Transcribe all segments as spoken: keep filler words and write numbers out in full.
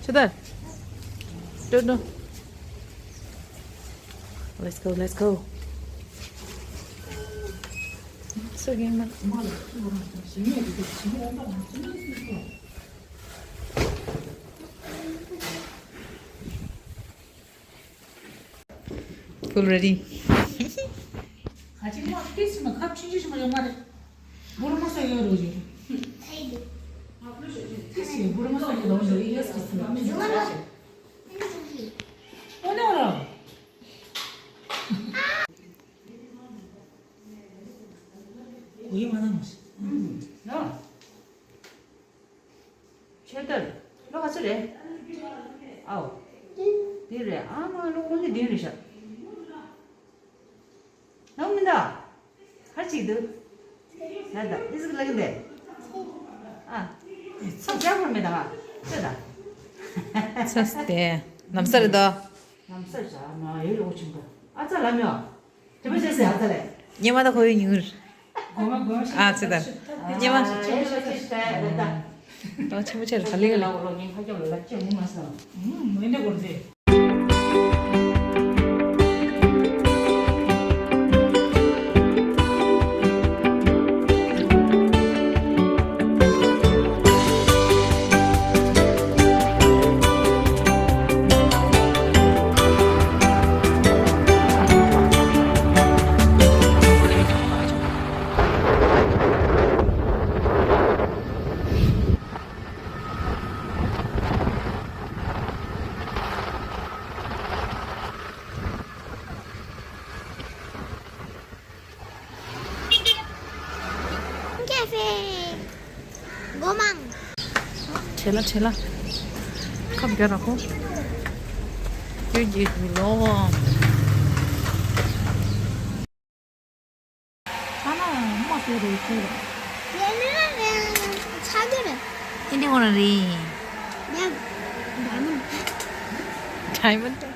Kita. Don't know. Let's go, let's go. So game man. Full ready. ཁ་ཅིག་མ་ཏིས་མ་ཁབ་ཆུང་ཆུང་ཞིག་མ་ཡོང་མ་རེད། བོར་མ་ས་ཡོད་རོ་ཇི། ཏིས་ཡོད་བོར་མ་ས་ཡོད་རོ་ཇི་ཡེས་ཏིས་མ་མི་ཟ་ས་ཞིག་ཨོ་ནོ་རོ། གོ་ཡི་མ་ན་མ་ཤི། ནོ། ཆོས་དར། ལོ་ག་ཚོད་རེད། ཨའོ། འདི་རེད། ཨ་མ་ལོ་ཁོ་ཚོ་འདི་རེད་ཤག་ནང་མི་འདུག་ཧ་ཅིག་འདུག་ད་ད་ཨི་ཟིག་ལ་གི་འདེ། ཨ། ཚ་རྒྱ་བོར་མེད་ད་ང་། ཚོད་ད། ཚ་སྟེ། ནམ་ས་རེད་ད། ནམ་ས་རེད་ད་མ་ཡོད་ལོ་ཆུང་ག་ཨ་ཚ་ལ་མྱོ། དེ་མ་བྱས་སེ་ཨ་ཚ་ལས། ཉི་མ་ད་ཁོ་ཡོད་ཉུར། ཨ་ཙི་ད། ཉི་མ། ད་ཆེན་པོ་ཆེ་རེད་ག་ལེ་ག་ལེ། ཁེ་ཧྥེ། སྒོ་མང་། ཁྲེ་ལ་ཁྲེ་ལ། ཁབ་རྒྱ་ར་ཁོ། ཡོད་ཀྱི་ལོ། ཨ་མ་མ་ཟེར་རེད་ཟེར། ཡ་ལེ་ལ་ལེ་ཆ་གི་རེད། ཨིན་དི་ཧོ་ན་རེད། ཡ། ཌའི་མོན་ཌི། ཌའི་མོན་ཌི།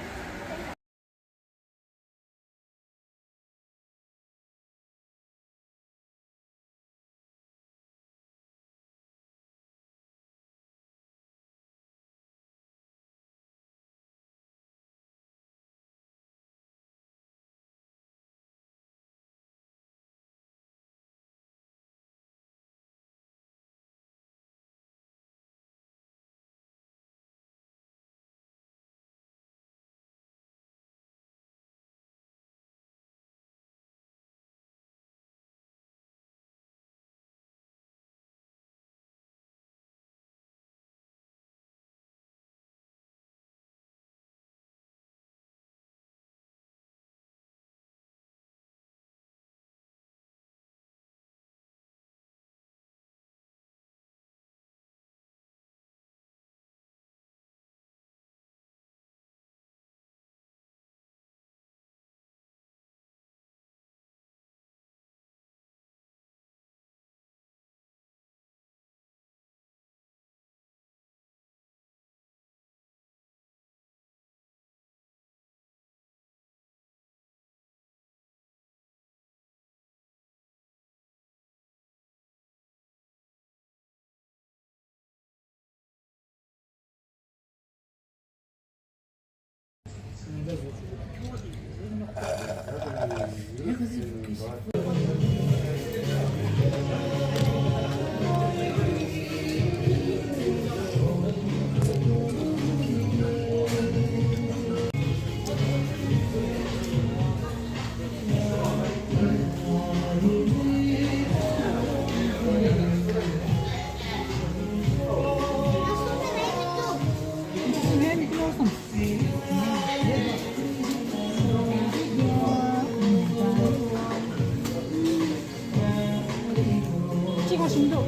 གཅིག་པ་ཞིམ་འདུག་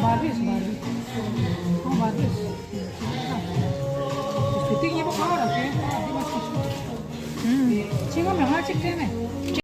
བར་བིས་བར་བིས། ཨ་བར་བིས། ཞུ་ཏིག་གཉིས་པ་ག་བ་ར་ཁྱོད་འདི་མ་ཆུ་ཆུ། ཨུམ། ཕྱི་ང་མི་ང་གཅིག་སྤྲད་ནས།